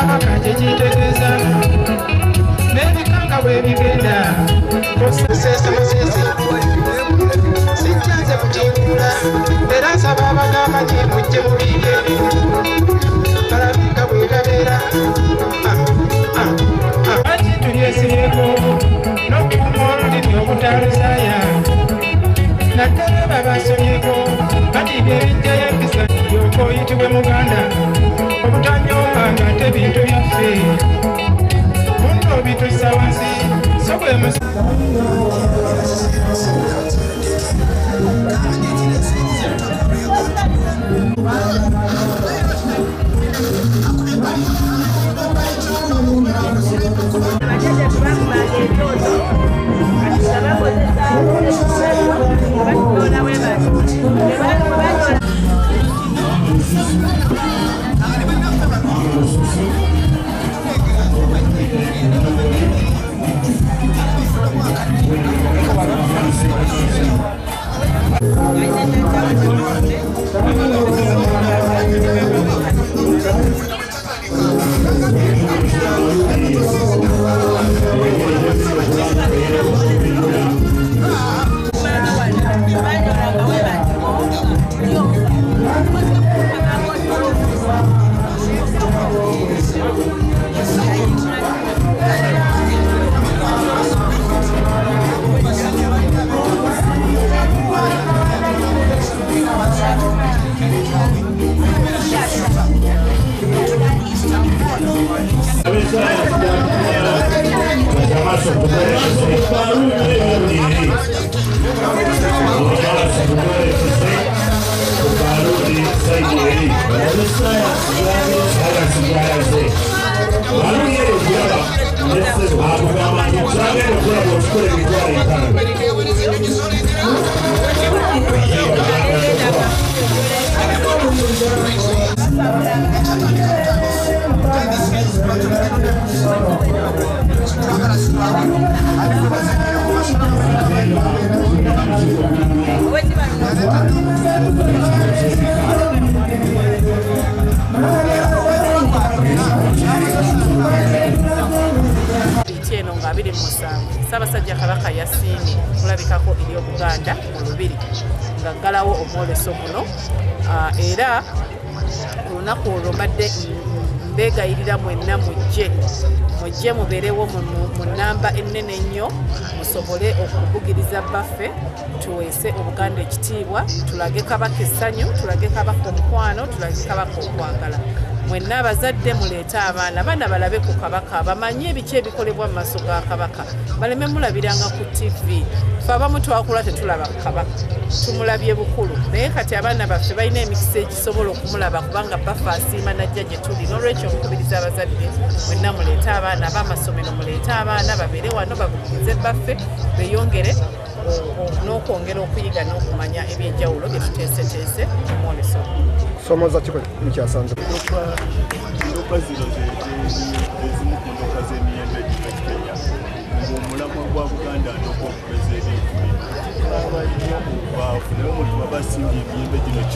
Kabaka kye kitegeeza n'ebikanga bwe bigenda seese musese sijjanze kutinkula era nsaba abagamanyi mujje mubiige balabika bwe gabeera lwaki tulyesibyeko n'okukuuma olulimi obutaluzaaya naddala abo abasomyeko batibya ebijjayo empisa yoka oyitibwe muganda obutanyoomanga ate bintu byaffe munno bitussa wansi so gwe Eno nga 27 Ssaabasajja Kabaka yasiimye kulabikako eri Obuganda mu Lubiri ng'aggalawo omwoleso guno era ku lunaku olwo mbadde mbeegayirira mwenna mujje mubeerewo mu nnamba ennene ennyo musobole okubugiriza bbaffe tuweese Obuganda ekitiibwa tulage Kabaka essanyu tulage Kabaka omukwano tulage Kabaka okwagala. Mwenna abazadde muleete abaana balabe ku Kabaka bamanye ebiki ebikolebwa mu maaso ga Kabaka baleme mulabiranga ku TV. Ffe abamu twakula tetulaba Kabaka tumulabye bukulu naye kati abaana baffe balina emikisa egisobola okumulaba kubanga baffe asiima najja gye tuli. N'olwekyo nkubiriza abazadde mwenna muleete abaana ab'amasomero muleete abaana babeere wano babugirize baffe beeyongere n'okwongera okuyiga n'okumanya ebyenjawulo bye tuteeseteese mu mwoleso. Somoza ki mukyasanze? Ndokwa zino ezimu ku ndokwa z'emiyembe egiva e Kenya ng'omulamwa gwa Buganda ndokwa okugeza ebintu aba nnyo obwavu naye omuntu baba asimbye emiyembe gino 100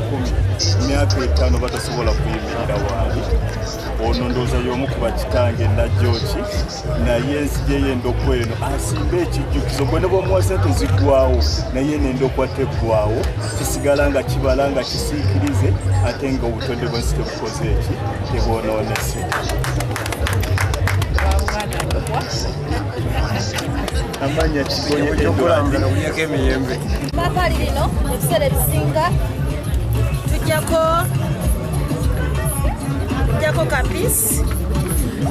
emyaka 5 batasobola kuyimirira waali. Ono ndowooza y'omu ku bakitange Najjooki naye enzigye y'endokwa eno asimba ekijjukizo gwe ne bw'omuwa ssente ziggwawo naye n'endokwa teggwawo kisigala nga kibala nga kisiikirize ate nga obutonde bw'ensi tebukoze eki tebwonoonese. Amanya Kigonye Edward. Ipaapaali lino ebiseera ebisinga tujjako kapisi.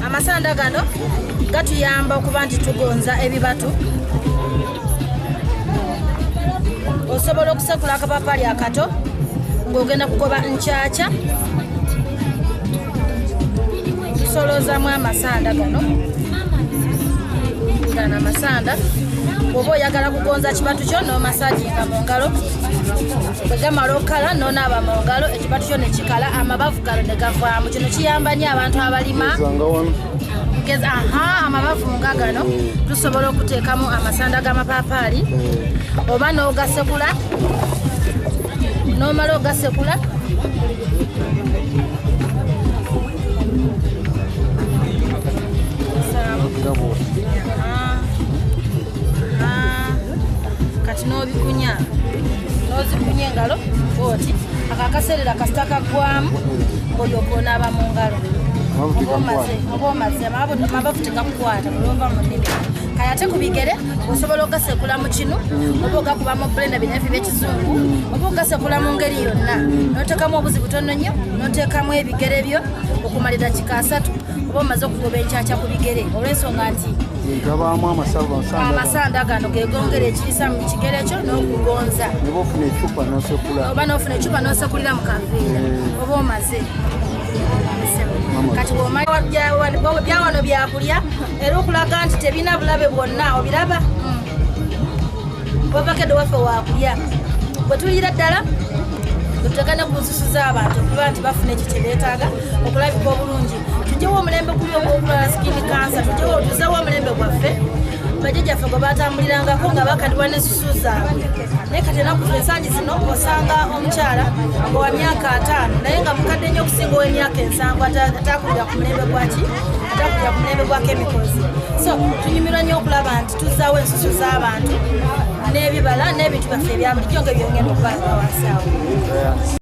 Amasanda gano gatuyamba okuba nti tugonza ebibatu. Osobola okusekula akapapaali akato ng'ogenda kugoba nkyakya. Tusolozaamu amasanda gano. Gano amasanda bw'oba oyagala kugonza kibatu kyo n'omasajinga mu ngalo bwe gamala okukala n'onaaba mu ngalo ekibatu kyo ne kikala amabavu gano ne gavaamu. Kino kiyamba nnyo abantu abalima amabavu nga gano tusobola okuteekamu amasanda g'amapaapaali oba n'ogasekula n'omala ogasekula. Nga bwoti. Kati n'obikunya, n'ozikunya engalo bwoti. Ako akaseerera kasita kaggwamu, ng'olyoka onaaba mu ngalo. Amabavu Oba omaze, tegakwata. oba omaze, amabavu tegakukwata olwova mu nnimi. Kale ate ku bigere osobola ogasekula mu kinu, oba ogakuba mu blender binafi by'ekizungu, oba ogasekula mu ngeri yonna, n'oteekamu obuzi butono nnyo, n'oteekamu ebigere byo okumala eddakiika 30, oba omaze okugoba enkyakya ku bigere, olw'ensonga nti Gabaamu amasavu, amasanda. Amasanda gano gegongera ekiriisa mu kigere kyo n'okugonza. Ne bw'ofuna ecupa n'osekula. Oba n'ofuna ecupa n'osekulira mu kaveera, oba omaze. Kati bw'omala byawano byakulya, era okulaga nti tebirina bulabe bwonna, obiraba ovakedde waffe wakulya bwe tuliira ddala, tutegane ku nsusu z'abantu okuba nti bafuna ekyo kye beetaaga okulabika obulungi. Tugyewo omulembe guli ogw'okulwala skin cancer, tugyewo, tuzeewo omulembe gwaffe bajjajjaffe gwe batambulirangako nga bakadibwa n'ensusu zaabwe. Naye kati enaku ensangi zino osanga omukyala nga wa myaka 50, naye nga mukadde nnyo okusinga ow'emyaka 70, atakulira ku mulembe gwaki, atakulira ku mulembe gwa chemicals. So tunyumirwa nnyo okulaba nti tuzzaawo ensusu z'abantu n'ebibala n'ebintu byaffe ebya bulijjo nga byongenda okuba wansi awo.